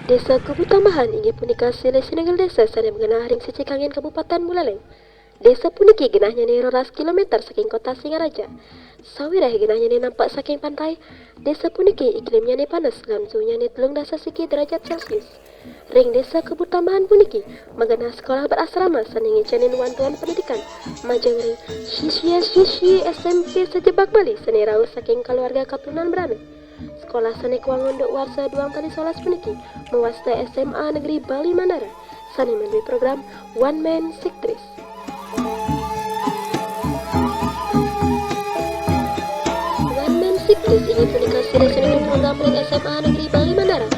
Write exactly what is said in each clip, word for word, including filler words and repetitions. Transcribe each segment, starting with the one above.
Desa Kebutambahan inggih punika silih sinunggil desa sané magenah ring sisi kangin Kabupaten Buleleng. Desa puniki genahnyané roras kilometer saking Kota Singaraja. Sawiréh genahnyané nampek saking pantai, desa puniki iklimnyané panas lan suhunyané telung dasa siki derajat Celcius. Ring Desa Kebutambahan puniki magenah sekolah berasrama sané ngicénin wantuan pendidikan majeng ring sisia-sisi S M P sajebag malih sané rauh saking kaluarga katurunan Brana. Sekolah sané kawangun duk warsa duang tali solas puniki mawasta S M A Negeri Bali Mandara sané madué program One Man Sectress. One Man Sectress inggih punika silih sinunggil program ring S M A Negeri Bali Mandara.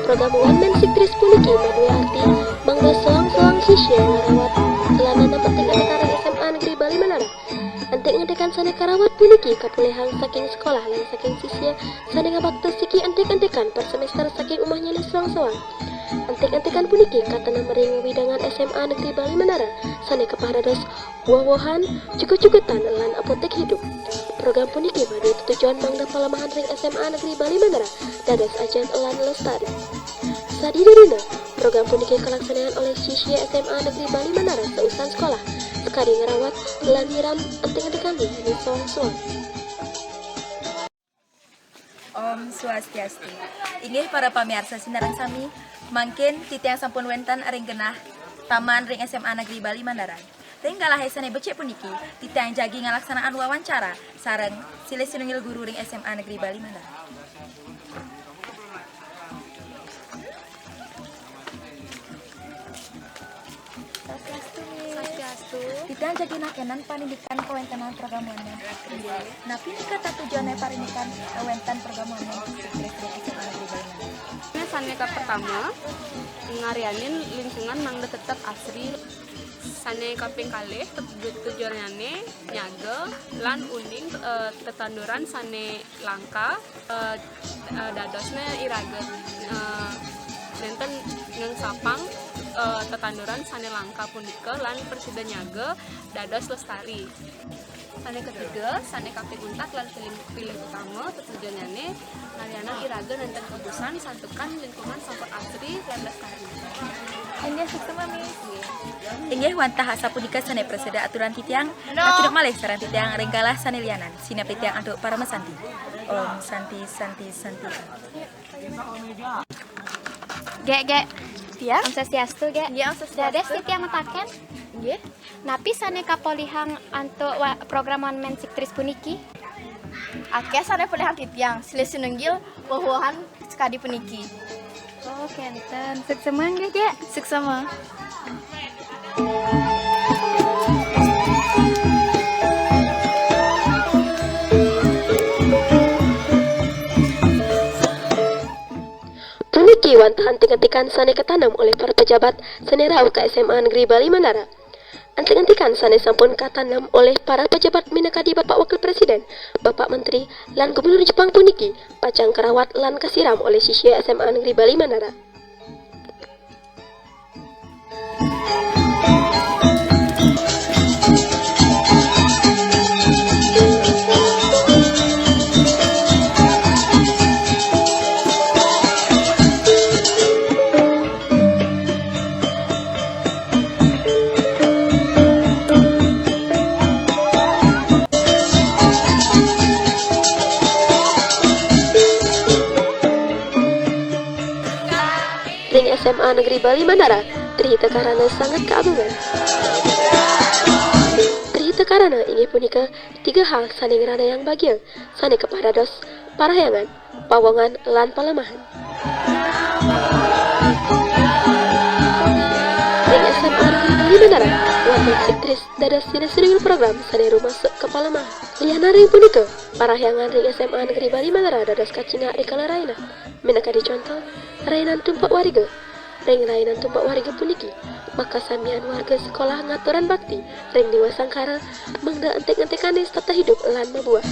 Program One Man Sectress puniki madué arti mangda soang-soang sisia ngrawat lan nanampetin antikan ring S M A Negeri Bali Mandara. Antik-antikan sané karawat puniki kapolihang saking sekolah lan saking sisia sané ngabakta siki antik-antikan per semester saking umahnyané soang-soang. Antik-antikan puniki katanem ring wewidangan S M A Negeri Bali Mandara sané kapah dados woh-wohan, jugut-jugutan, lan apotik hidup. Program puniki madué tetujon mangda palemahan ring S M A Negeri Bali Mandara dados ajat lan lestari. Sadina-dina, program puniki kalaksanayang olih sisia S M A Negeri Bali Mandara sausan sekolah, sakadi ngrawat lan nyiram antik-antikan sané soang-soang. Om Swastiastu. Inggih para pamiarsa sinareng sami, mangkin titiang sampun wénten ring genah taman ring S M A Negeri Bali Mandara. Ring galahé sané becik puniki, titiang jagi ngalaksanaan wawancara sareng silih sinunggil guru ring S M A Negeri Bali Mandara. Swastiastu, Miss. Swastiastu. Titiang jagi nakénang parindikan kawéntenan program One Man Sectress. Inggih. Napi nika tatujuané parindikan, eh, wénten program One Man Sectress ring S M A Negeri Bali Mandara? Nah, sané kapertama, ngaryanin lingkungan mangda tetep asri. Sané kaping kalih, tetu-, tujuannyané nyaga lan uning, eh, tetanduran sané langka, eh, eh, dadosné iraga, eh, nénten ngengsapang, eh, tetanduran sané langka punika lan prasida nyaga dados lestari. Sané katiga, sané kaping untat lan piling, piling utama, tetujonnyané ngaryanin iraga nénten kebusan santukan lingkungan sampun asri lan lestari. Inggih, suksma, Miss. Inggih, wantah asapunika sané prasida aturang titiang, kacunduk malih sareng titiang ring galah sané lianan. Sineb titiang antuk paramasanti. Om Santi, Santi, Santi. Gék, Gék. Ya? Om Swastiastu, Gék. Inggih, Om Swastiastu. Dados titiang mataken. Inggih. Napi sané kapolihang antuk wa-, program One Man Sectress puniki? Akéh sané polihang titiang, silih sinunggil woh-wohan sakadi puniki. Oh, kénten. Suksma nggih, Gék. Suksma. Puniki wantah antik-antikan sané katanem olih para pejabat sané rauh ka S M A Negeri Bali Mandara. Antik-antikan sané sampun katanem olih para pejabat minakadi Bapak Wakil Presiden, Bapak Menteri, lan Gubernur Jepang puniki pacang karawat lan kasiram olih sisia S M A Negeri Bali Mandara. Ring S M A Negeri Bali Mandara, Tri Hita Karana sanget kaagungan. Tri Hita Karana inggih punika tiga hal sané ngranayang bagia, sané kapados parahyangan, pawongan, lan palemahan. Ring S M A Negeri Bali Mandara, One Man Sectress dados silih sinunggil program sané rumasuk ka palemahan. Lianan ring punika, parahyangan ring S M A Negeri Bali Mandara dados kacingak rikala rahinan. Minakadi conto, rahinan tumpek wariga. Ring rahinan tumpek wariga puniki, makasamian warga sekolah ngaturang bakti ring Déwa Sangkara, mangda antik-antikané setata hidup lan mabuah.